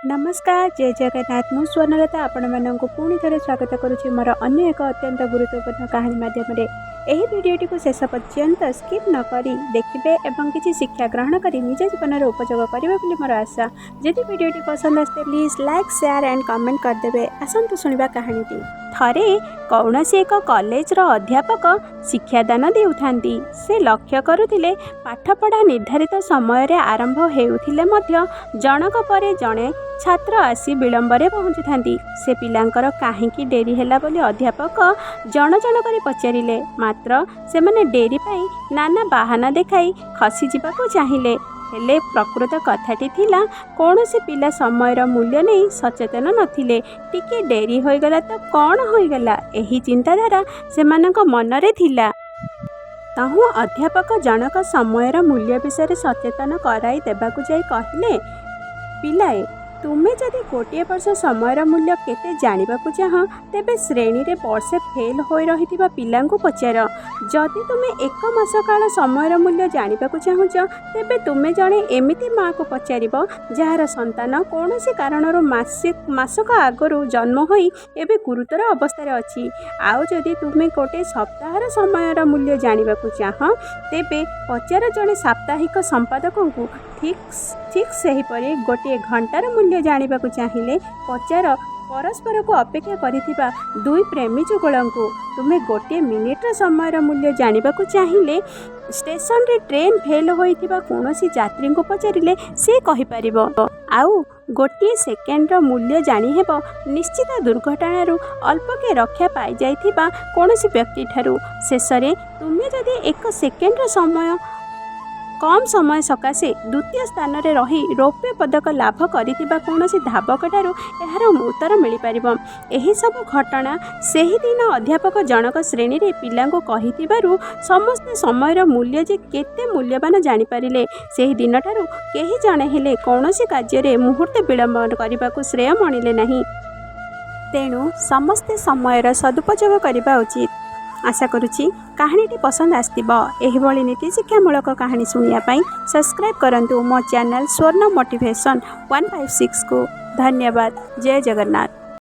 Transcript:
ନମସ୍କାର, ଜୟ ଜଗନ୍ନାଥ। ମୁଁ ସ୍ୱର୍ଣ୍ଣଲତା ଆପଣମାନଙ୍କୁ ପୁଣି ଥରେ ସ୍ୱାଗତ କରୁଛି ମୋର ଅନ୍ୟ ଏକ ଅତ୍ୟନ୍ତ ଗୁରୁତ୍ୱପୂର୍ଣ୍ଣ କାହାଣୀ ମାଧ୍ୟମରେ। ଏହି ଭିଡ଼ିଓଟିକୁ ଶେଷ ପର୍ଯ୍ୟନ୍ତ ସ୍କିପ୍ ନ କରି ଦେଖିବେ ଏବଂ କିଛି ଶିକ୍ଷା ଗ୍ରହଣ କରି ନିଜ ଜୀବନରେ ଉପଯୋଗ କରିବେ ବୋଲି ମୋର ଆଶା। ଯଦି ଭିଡ଼ିଓଟି ପସନ୍ଦ ଆସେ, please like, share and comment କରିଦେବେ। ଆସନ୍ତୁ ଶୁଣିବା କାହାଣୀଟି। ଥରେ କୌଣସି ଏକ କଲେଜର ଅଧ୍ୟାପକ ଶିକ୍ଷାଦାନ ଦେଉଥାନ୍ତି। ସେ ଲକ୍ଷ୍ୟ କରୁଥିଲେ, ପାଠପଢ଼ା ନିର୍ଦ୍ଧାରିତ ସମୟରେ ଆରମ୍ଭ ହେଉଥିଲେ ମଧ୍ୟ ଜଣକ ପରେ ଜଣେ ଛାତ୍ର ଆସି ବିଳମ୍ବରେ ପହଞ୍ଚୁଥାନ୍ତି। ସେ ପିଲାଙ୍କର କାହିଁକି ଡେରି ହେଲା ବୋଲି ଅଧ୍ୟାପକ ଜଣ ଜଣ କରି ପଚାରିଲେ। ମାତ୍ର ସେମାନେ ଡେରି ପାଇଁ ନାନା ବାହାନା ଦେଖାଇ ଖସିଯିବାକୁ ଚାହିଁଲେ। ହେଲେ ପ୍ରକୃତ କଥାଟି ଥିଲା, କୌଣସି ପିଲା ସମୟର ମୂଲ୍ୟ ନେଇ ସଚେତନ ନଥିଲେ। ଟିକେ ଡେରି ହୋଇଗଲା ତ କ'ଣ ହୋଇଗଲା, ଏହି ଚିନ୍ତାଧାରା ସେମାନଙ୍କ ମନରେ ଥିଲା। ତହୁଁ ଅଧ୍ୟାପକ ଜଣକ ସମୟର ମୂଲ୍ୟ ବିଷୟରେ ସଚେତନ କରାଇ ଦେବାକୁ ଯାଇ କହିଲେ, "ପିଲାଏ, ତୁମେ ଯଦି ଗୋଟିଏ ବର୍ଷ ସମୟର ମୂଲ୍ୟ କେତେ ଜାଣିବାକୁ ଚାହଁ, ତେବେ ଶ୍ରେଣୀରେ ବର୍ଷେ ଫେଲ୍ ହୋଇ ରହିଥିବା ପିଲାଙ୍କୁ ପଚାର। ଯଦି ତୁମେ ଏକ ମାସ କାଳ ସମୟର ମୂଲ୍ୟ ଜାଣିବାକୁ ଚାହୁଁଛ, ତେବେ ତୁମେ ଜଣେ ଏମିତି ମାଆକୁ ପଚାରିବ, ଯାହାର ସନ୍ତାନ କୌଣସି କାରଣରୁ ମାସକ ଆଗରୁ ଜନ୍ମ ହୋଇ ଏବେ ଗୁରୁତର ଅବସ୍ଥାରେ ଅଛି। ଆଉ ଯଦି ତୁମେ ଗୋଟେ ସପ୍ତାହର ସମୟର ମୂଲ୍ୟ ଜାଣିବାକୁ ଚାହଁ, ତେବେ ପଚାର ଜଣେ ସାପ୍ତାହିକ ସମ୍ପାଦକଙ୍କୁ। ଠିକ୍ ସେହିପରି ଗୋଟିଏ ଘଣ୍ଟାର ମୂଲ୍ୟ ଜାଣିବାକୁ ଚାହିଁଲେ ପଚାର ପରସ୍ପରକୁ ଅପେକ୍ଷା କରିଥିବା ଦୁଇ ପ୍ରେମୀ ଯୁଗଳଙ୍କୁ। ତୁମେ ଗୋଟିଏ ମିନିଟ୍ର ସମୟର ମୂଲ୍ୟ ଜାଣିବାକୁ ଚାହିଁଲେ ଷ୍ଟେସନରେ ଟ୍ରେନ୍ ଫେଲ୍ ହୋଇଥିବା କୌଣସି ଯାତ୍ରୀଙ୍କୁ ପଚାରିଲେ ସେ କହିପାରିବ। ଆଉ ଗୋଟିଏ ସେକେଣ୍ଡର ମୂଲ୍ୟ ଜାଣିହେବ ନିଶ୍ଚିତ ଦୁର୍ଘଟଣାରୁ ଅଳ୍ପକେ ରକ୍ଷା ପାଇଯାଇଥିବା କୌଣସି ବ୍ୟକ୍ତିଠାରୁ। ଶେଷରେ ତୁମେ ଯଦି ଏକ ସେକେଣ୍ଡର ସମୟ କମ୍ ସମୟ ସକାଶେ ଦ୍ୱିତୀୟ ସ୍ଥାନରେ ରହି ରୌପ୍ୟ ପଦକ ଲାଭ କରିଥିବା କୌଣସି ଧାବକଠାରୁ ଏହାର ଉତ୍ତର ମିଳିପାରିବ।" ଏହିସବୁ ଘଟଣା ସେହିଦିନ ଅଧ୍ୟାପକ ଜଣକ ଶ୍ରେଣୀରେ ପିଲାଙ୍କୁ କହିଥିବାରୁ ସମସ୍ତେ ସମୟର ମୂଲ୍ୟ ଯେ କେତେ ମୂଲ୍ୟବାନ ଜାଣିପାରିଲେ। ସେହି ଦିନଠାରୁ କେହି ଜଣେ ହେଲେ କୌଣସି କାର୍ଯ୍ୟରେ ମୁହୂର୍ତ୍ତେ ବିଳମ୍ବ କରିବାକୁ ଶ୍ରେୟ ମଣିଲେ ନାହିଁ। ତେଣୁ ସମସ୍ତେ ସମୟର ସଦୁପଯୋଗ କରିବା ଉଚିତ। ଆଶା କରୁଛି କାହାଣୀଟି ପସନ୍ଦ ଆସିଥିବ। ଏହିଭଳି ନୀତିଶିକ୍ଷାମୂଳକ କାହାଣୀ ଶୁଣିବା ପାଇଁ ସବସ୍କ୍ରାଇବ୍ କରନ୍ତୁ ମୋ ଚ୍ୟାନେଲ୍ ସ୍ୱର୍ଣ୍ଣ ମୋଟିଭେସନ୍ 156କୁ। ଧନ୍ୟବାଦ। ଜୟ ଜଗନ୍ନାଥ।